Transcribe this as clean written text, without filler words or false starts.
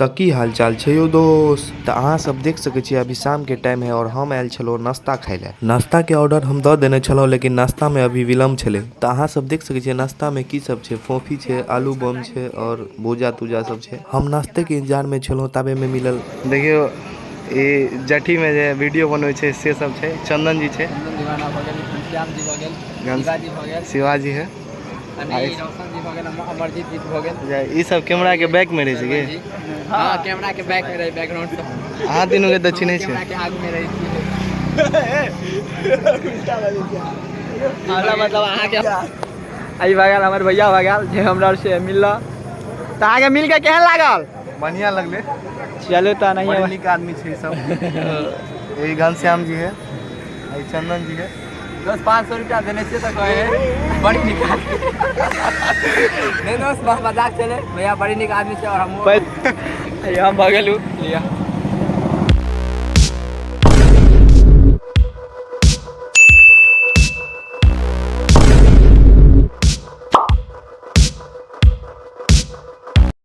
तऽ की हाल चाल छै यौ दोस्त। तऽ अहाँ सब देख सकै छियै, अभी शाम के टाइम है और हम आयल छलहुँ नाश्ता खाय लए। नाश्ता के ऑर्डर हम दऽ देने छलहुँ, लेकिन नाश्ता में अभी विलम्ब छलै। तऽ अहाँ सब देख सकै छियै, नाश्ता में की सब छै। फोफी छै, आलू बम छै और भुजा तुजा सब छै। हम नाश्ते के इंतजार में छलहुँ, ताबे में मिलल। देखियौ, ई जठी में जे वीडियो बनबै छै से सब छै। चंदन जी छै, चंदन दीवाना भऽ गेल, घनश्याम जी भऽ गेल, शिवाजी भऽ गेल, शिवाजी है, अनिल रोशन जी भऽ गेल, अमरजीत जी भऽ गेल। जे ई सब कैमरा के बैक में रहै छै की? हँ, कैमरा के बैक में रहै, बैकग्राउंड से। अहाँ तीनू के तऽ चिन्है छै। कैमरा के आगू में रहै छियै हमरा, मतलब अहाँके एहि भऽ गेल। हमर भैया भऽ गेल जे हमरा से मिलल। तऽ अहाँके मिलके केहन लागल? बढ़िया लगलै। चलू तऽ नहीं। बड़ नीक आदमी छै ई सब। ई घनश्याम जी है, ई चंदन जी है। दोस्त, 500 रुपया देने छियै तऽ कहे बड़ी नीक आदमी। नहीं दोस्त, बस मजाक चले। भैया बड़ी नीक आदमी छै और हम भऽ गेलू लिअ।